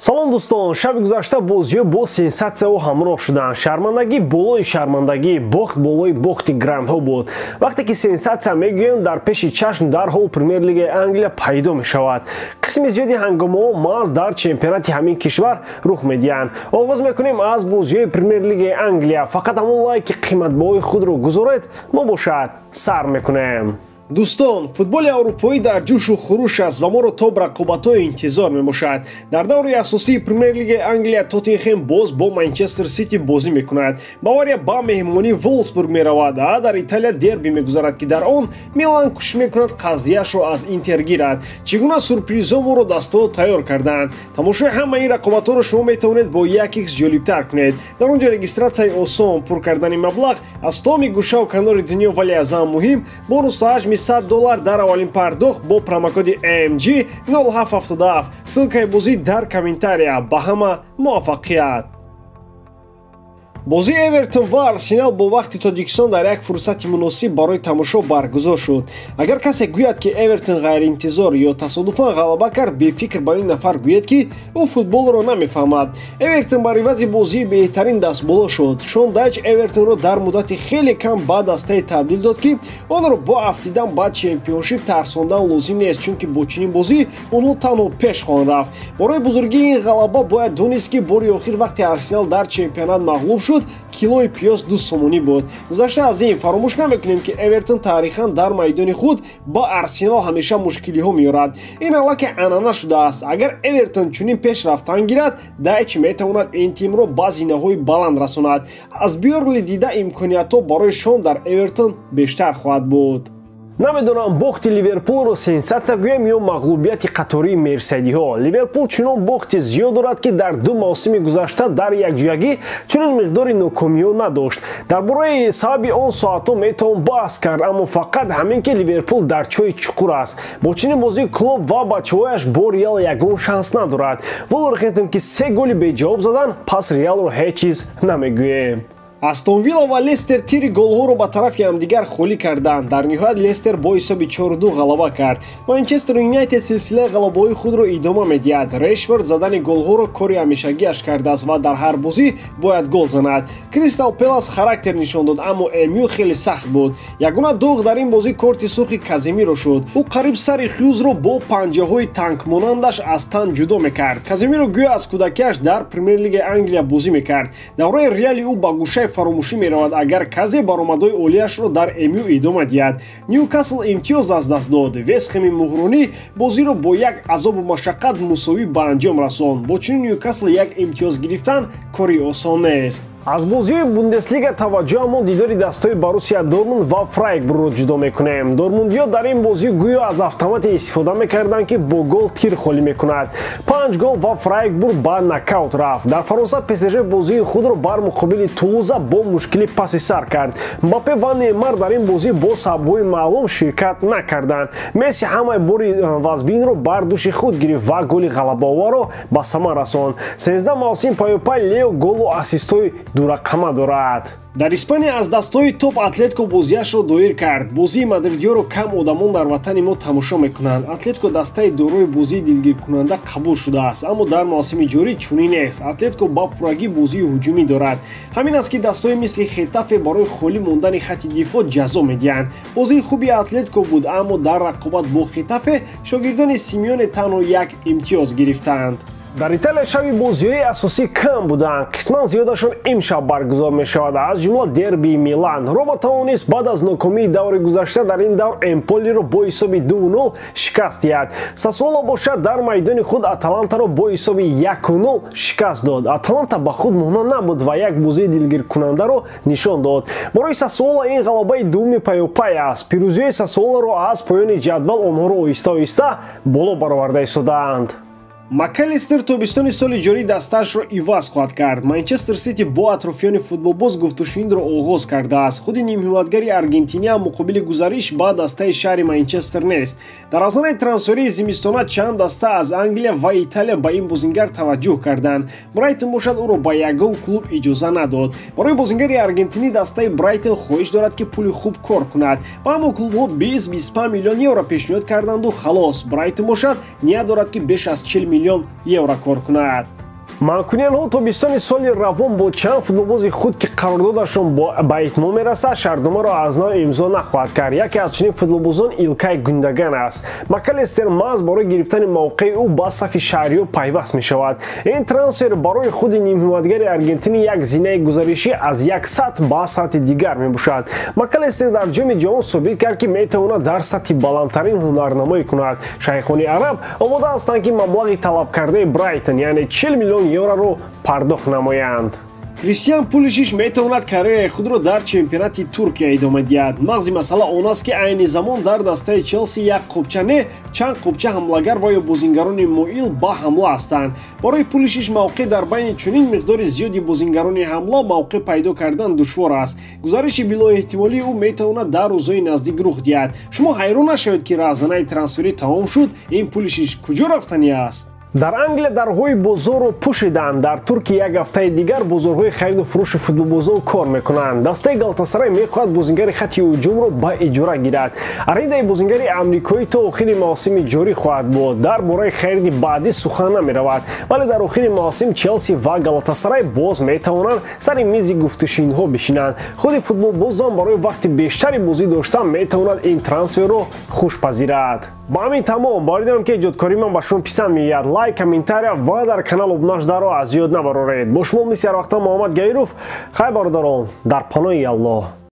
Салом дӯстон, шаби гузашта бозиҳо бо сенсатсияҳо ҳамроҳ шуданд. Шармандагӣ болои шармандагӣ, бохт болои бохти грандҳо буд. Вақте ки сенсатсия мегӯем, дар пеши чашм дарҳол Премер-лигаи Англия пайдо мешавад. Қисми зиёди ҳангомаҳо маҳз дар чемпионати ҳамин кишвар рух медиҳанд. Оғоз мекунем аз бозиҳои Премер-лигаи Англия. Фақат ҳамон лайки қиматбаҳои худро гузоред, мо бошад сар мекунем. Дӯстон, футболи аврупоӣ дар ҷӯшу хуруш аст ва моро то рақобатҳои интизор мебошад. Дар даври асосии Премер-лигаи Англия Тоттенхем боз бо Манчестер Сити бозӣ мекунад. Бавария ба меҳмонии Волфсбург меравад, а дар Италия дерби мегузарад, ки дар он Милан кӯшиш мекунад қазияшро аз Интер гирад. Чӣ гуна сюрпризҳо моро дастҳо тайёр карданд? Тамошои ҳамаи ин рақобатҳоро шумо метавонед бо 1x ҷолибтар кунед. Дар он ҷо регистратсияи осон, пур кардани маблағ аз томи гӯшаву канори дунё, вале аз ҳама муҳим бонус то ҳаҷми $100 дар аввалин пардохт бо промокоди AMG 0777. Ссылкаи бозӣ дар комментария. Ба ҳама муваффақият! Бозии Эвертон ва Арсенал бо вақти Тоҷикистон дар як фурсати муносиб барои тамошо баргузор шуд. Агар касе гӯяд, ки Эвертон ғайриинтизор ё тасодуфан ғалаба кард, бефикр ба ин нафар гӯяд, ки ӯ футболро намефаҳмад. Эвертон бар ивази бозии беҳтарин дастболо шуд. Шон Дайч Эвертонро дар муддати хеле кам ба дастае табдил дод, ки онро бо афтидан ба чемпионшип тарсондан лозим нест, чунки бо чунин бозӣ онҳо танҳо пеш хоҳанд рафт. Барои бузургии ин ғалаба бояд донист, ки бори охир вақте Арсенал дар чемпионат мағлуб шуд, килои пиёз 2 сомонӣ буд. Гузашта аз ин фаромӯш намекунем, ки Эвертон таърихан дар майдони худ ба Арсенал ҳамеша мушкилиҳо меорад. Ин аллакай анъана шудааст. Агар Эвертон чунин пеш рафтан гирад, Дайч метавонад ин тимро ба зинаҳои баланд расонад. Аз Бёрнли дида имкониятҳо барои Шон дар Эвертон бештар хоҳад буд. Намедонам, бохти Ливерпулро сенсатсия гӯем ё мағлубияти қатории мерсайдиҳо. Ливерпул чунон бохти зиёд дорад, ки дар ду мавсими гузашта дар якҷоягӣ чунин миқдори нокомиҳо надошт. Дар бораи сабаби он соатҳо метавон баҳс кард, аммо фақат ҳамин ки Ливерпул дар чои чуқур аст. Бо чунин бозии Клоп ва бачаҳояш бо Реал ягон шанс надорад. Вулверхэмптон, ки се голи беҷавоб заданд, пас Реалро ҳеҷ чиз намегӯем. Астон Вилла ва Лестер тири голҳоро ба тарафи ҳамдигар холӣ карданд. Дар ниҳоят Лестер бо ҳисоби 4-2 ғалаба кард. Манчестер Юнайтед силсилаи ғалабаҳои худро идома медиҳад. Решфорд задани голҳоро кори ҳамешагиаш кардааст ва дар ҳар бозӣ бояд гол занад. Кристал Пелас характер нишон дод, аммо МЮ хеле сахт буд. Ягона доғ дар ин бозӣ корти сурхи Каземиро шуд. Ӯ қариб сари Хюзро бо панҷаҳои танкмонандаш аз тан ҷудо мекард. Каземиро гӯё аз кӯдакиаш дар Премер-лигаи Англия бозӣ мекард. Давраи Реали ӯ ба гӯшаи фаромӯшӣ меравад, агар казе баромадҳои олияшро дар МЮ идома диҳад. Ньюкасл имтиёз аз даст дод. Вестхеми муҳронӣ бозиро бо як азобу машаққат мусовӣ ба анҷом расонд. Бо чунин Ньюкасл як имтиёз гирифтан кори осон нест. Аз бозиҳои Бундеслига таваҷҷӯҳамон дидори дастҳои Боруссия Дортмунд ва Фрайбургро ҷудо мекунем. Дортмундиҳо дар ин бозӣ гӯё аз автомате истифода мекарданд, ки бо гол тир холӣ мекунад. 5 гол ва Фрайбург ба нокаут рафт. Дар Фаронса ПСЖ бозии худро бар муқобили Тулуза бо мушкилӣ паси сар кард. Мбаппе ва Неймар дар ин бозӣ бо сабабҳои маълум ширкат накарданд. Месси ҳамаи бори вазбинро бар дӯши худ гирифт ва голи ғалабаоварро ба самар расонд. 13 мавсим паёпай Лео голу ассистҳои дурақама дорад. Дар Испания аз дастҳои топ Атлетико бозиашро доир кард. Бозии мадридиёро кам одамон дар ватани мо тамошо мекунанд. Атлетико дастаи дорои бозии дилгиркунанда қабул шудааст, аммо дар мавсими ҷорӣ чунин нест. Атлетико ба пуррагӣ бозии ҳуҷумӣ дорад. Ҳамин аст, ки дастҳои мисли Хетафе барои холӣ мондани хати дифоъ ҷазо медиҳанд. Бозии хуби Атлетико буд, аммо дар рақобат бо Хетафе шогирдони Симеоне танҳо як имтиёз гирифтанд. Дар Италия шаби бозиҳои асосӣ кам буданд. Қисман зиёдашон имшаб баргузор мешавад, аз ҷумла дербии Милан. Рома тавонист баъд аз нокомии даври гузашта дар ин давр Эмполиро бо ҳисоби 2-0 шикаст диҳад. Сассуоло бошад дар майдони худ Аталантаро бо ҳисоби 1-0 шикаст дод. Аталанта ба худ муҳна набуд ва як бозии дилгиркунандаро нишон дод. Барои Сассуоло ин ғалабаи дуввуми паёпай аст. Пирӯзиҳои Сассуолоро аз поёни ҷадвал онҳоро оҳиста-оҳиста боло бароварда истодаанд. Макалистер тобистони соли ҷорӣ дастаашро иваз хоҳад кард. Манчестер Сити бо атрофиёни футболбоз гуфтушунидро оғоз кардааст. Худи нимҳимоятгари Аргентиния муқобили гузариш ба дастаи шаҳри Манчестер нест. Дар авзанаи трансферии зимистона чанд даста аз Англия ва Италия ба ин бозингар таваҷҷӯҳ карданд. Брайтон бошад ӯро ба ягон клуб иҷоза надод. Барои бозингари аргентинӣ дастаи Брайтон хоҳиш дорад, ки пули хуб кор кунад. Ба аммо клубҳо 20-25 миллион евро пешниҳод карданду халос. Брайтон бошад ният дорад, ки беш аз 40 миллион миллион евро кор кунад. Манкуниянҳо тобистони соли равон бо чанд футболбози худ, ки қарордодашон ба итмом мерасад, шартномаро аз нав имзо нахоҳад кард. Яке аз чунин футболбозон Илкай Гундаган аст. Макалестер маҳз барои гирифтани мавқеи ӯ ба сафи шаҳриё пайваст мешавад. Ин трансфер барои худи нимҳимоятгари аргентинӣ як зинаи гузаришӣ аз як сатҳ ба сатҳи дигар мебошад. Макалестер дар Ҷоми ҷаҳон собит кард, ки метавонад дар сатҳи баландтарин ҳунарнамоӣ кунад. Шайхони араб омода ҳастанд, ки маблағи талабкардаи Брайтон, яъне 40 миллион евроро пардохт намоянд. Кристиан Пулишич метавонад карьераи худро дар чемпионати Туркия идома диҳад. Мағзи масъала он аст, ки айни замон дар дастаи Челси як қубча не, чанд қубча ҳамлагар ва ё бозингарони моил ба ҳамла ҳастанд. Барои Пулишич мавқеъ дар байни чунин миқдори зиёди бозингарони ҳамла мавқеъ пайдо кардан душвор аст. Гузариши билоэҳтимолии ӯ метавонад дар рӯзҳои наздик рух диҳад. Шумо ҳайрон нашавед, ки раҳзанаи трансферӣ тамом шуд, ин Пулишич куҷо рафтанӣ аст? Дар Англия дарҳои бозорро пӯшиданд. Дар Туркия як ҳафтаи дигар бозорҳои хариду фурӯши футболбозон кор мекунанд. Дастаи Галатасарай мехоҳад бозингари хатти ҳуҷумро ба иҷора гирад. Аридаи бозингари амрикоӣ то охири мавсими ҷорӣ хоҳад буд. Дар бораи хариди баъдӣ сухан намеравад, вале дар охири мавсим Челси ва Галатасарай боз метавонанд сари мизи гуфтушинҳо бишинанд. Худи футболбозон барои вақти бештари бозӣ доштан метавонад ин трансферро хушпазирад. Ба ҳамин тамом. Боварӣ дорам, ки эҷодкории ман ба шумо писанд меояд. Лайк, комментария ва дар канал обуна шударо аз ёд набароред. Бо шумо мисли ҳар вақта Муҳаммад Гаиров. Хайр, бародарон, дар паноҳи Аллоҳ.